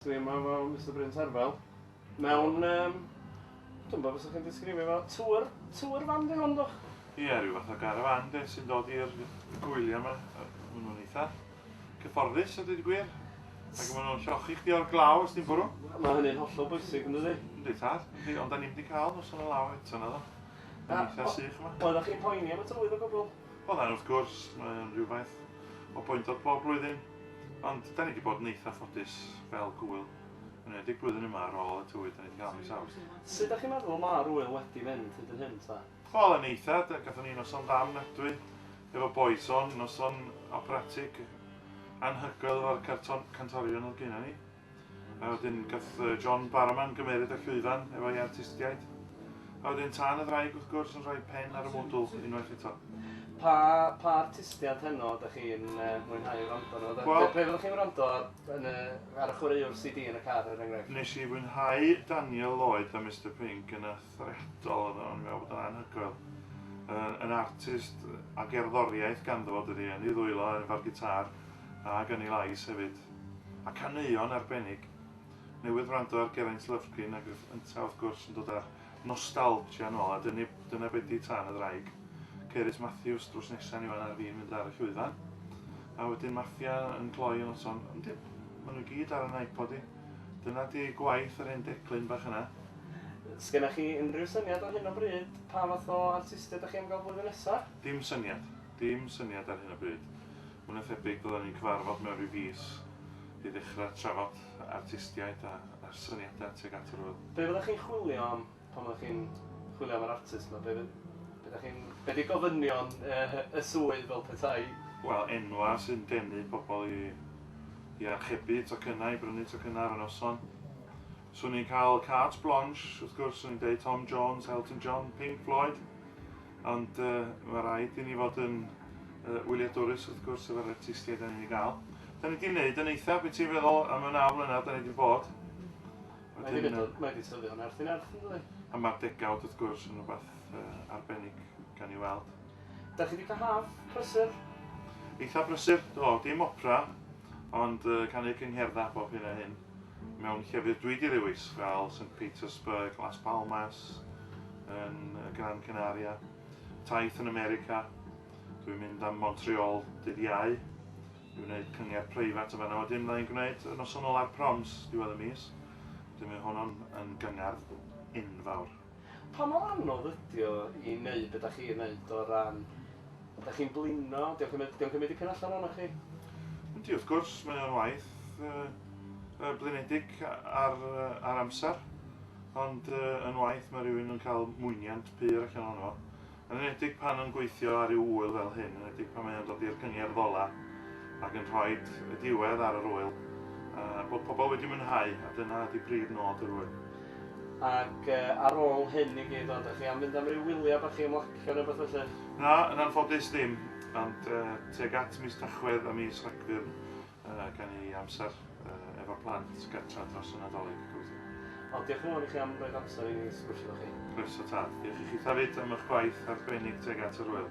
Dwi yma efo Mister Bryn Terfel mewn yym dwi'm bo fysa chi'n disgrifio fo tŵr tŵr fan 'di hwn dwch? Ie, rhyw fath o garafán de sy'n dod i'r gwyliau yma. Maen nhw'n eitha cyfforddus a dweud y gwir. Ac maen nhw'n llochi chdi o'r glaw os ti'n bwrw. Mae hynny'n hollol bwysig yn dydi? Yndi tad, yndi, ond da ni'm 'di cael noson o law eto naddo. Mae'n eitha sych yma. Oeddech chi'n poeni am y tywydd o gwbl? Oeddan wrth gwrs, mae'n rhywbeth o boendod bob blwyddyn. Ond da ni 'di bod yn eitha ffodus fel gŵyl, yn enwedig blwyddyn yma ar ôl y tywydd da ni 'di cael mis Awst. Sut dach chi'n meddwl ma'r ŵyl wedi mynd hyd yn hyn ta? Wel, yn eitha, gathon ni noson dda ofnadwy efo Boyzone, noson operatig anhygoel efo'r carton, cantorion oedd genna ni. A wedyn gath John Barrowman gymeryd y llwyfan efo'i artistiaid. A wedyn Tân y Ddraig wrth gwrs yn rhoi pen ar y mwdwl unwaith eto. Pa, pa artistiaid heno ydych chi'n uh, mwynhau wrando nhw? Wel, pe fyddwch chi'n wrando ar, yn y, ar y chwaraewr CD yn y car, er enghraifft? Nes i fwynhau Daniel Lloyd a Mister Pink yn eithriadol, o'n i'n meddwl bod o'n anhygoel. Yn, yn artist a gerddoriaeth ganddo fo, dydy, yn ei ddwylo efo'r gitar ac yn ei lais hefyd. A caneuon arbennig. Newydd wrando ar Geraint Lovgreen ac ynta wrth gwrs yn dod â'r nostalgia nôl a dyna, dyna be di Tân y Ddraig. Cerys Matthews drws nesa ni fan ar fin mynd ar y llwyfan. A wedyn Maffia yn cloi y noson. Yndi, maen nhw gyd ar yn iPod i. Dyna di gwaith yr hen declyn bach yna. Sgenna chi unrhyw syniad ar hyn o bryd pa fath o artistiaid dach chi am gael blwyddyn nesa? Dim syniad. Dim syniad ar hyn o bryd. Mwy na thebyg byddwn ni'n cyfarfod mewn rhyw fis i ddechrau trafod artistiaid a, a syniadau tuag at yr ŵyl. Be fyddech chi'n chwilio am pan fyddech chi'n chwilio am yr artist 'ma? Be be dach chi'n... Be 'di gofynion y swydd fel petai? Wel, enwau sy'n denu pobl i i archebu tocynnau, i brynu tocynnau ar y noson. Swn i'n cael carte blanche, wrth gwrs, swn i'n deud Tom Jones, Elton John, Pink Floyd. Ond uh, mae rhaid i ni fod yn uh, wyliadwrus wrth gwrs efo'r artistiaid da ni'n ei gael. Da ni wedi wneud yn eitha, beth ti'n feddwl am y 9 mlynedd da ni wedi bod. Mae wedi mynd, mae wedi tyfu o nerth i nerth, yn dydi? A mae'r degawd wrth gwrs yn rhywbeth uh, arbennig gan i weld. Da chi wedi cael haf prysur? Eitha prysur, do, dim opera, ond uh, canu cyngherddau bob hyn a hyn. Mewn llefydd dwi 'di ddewis, fel St Petersburg, Las Palmas, yn Gran Canaria, taith yn America, dwi'n mynd am Montreal dydd Iau i wneud cyngerdd preifat yn fan'na. Wedyn fydda i'n gwneud y noson ola'r proms diwedd y mis. Wedyn mae honno'n yn gyngerdd enfawr. Pa mor anodd ydi o i wneud be dach chi'n wneud o ran... Dach chi'n blino? 'Di o'n cymryd, 'di o'n cymryd dipyn allan ohonoch chi? Yndi, wrth gwrs, mae o'n waith uh, uh, blinedig ar, uh, ar amser, ond uh, yn waith mae rhywun yn cael mwyniant pur allan ohono fo. Yn enwedig pan yn gweithio ar ryw ŵyl fel hyn, yn enwedig pan mae o'n dod i'r cyngerdd ola ac yn rhoi y diwedd ar yr ŵyl, a bod pobl wedi mwynhau, a dyna ydi prif nod yr ŵyl. Ac ar ôl hyn i gyd, ydych chi am fynd am ryw wyliau bach i ymlacio neu beth felly? Na, yn anffodus ddim, ond tuag at mis Tachwedd a mis Rhagfyr Gan i amser efo'r plant gartra dros y Nadolig, gobeithio. Wel, diolch yn fawr i chi am roid amser i ni sgwrsio efo chi. Croeso tad. Diolch i chitha 'fyd am eich gwaith arbennig tuag at yr ŵyl.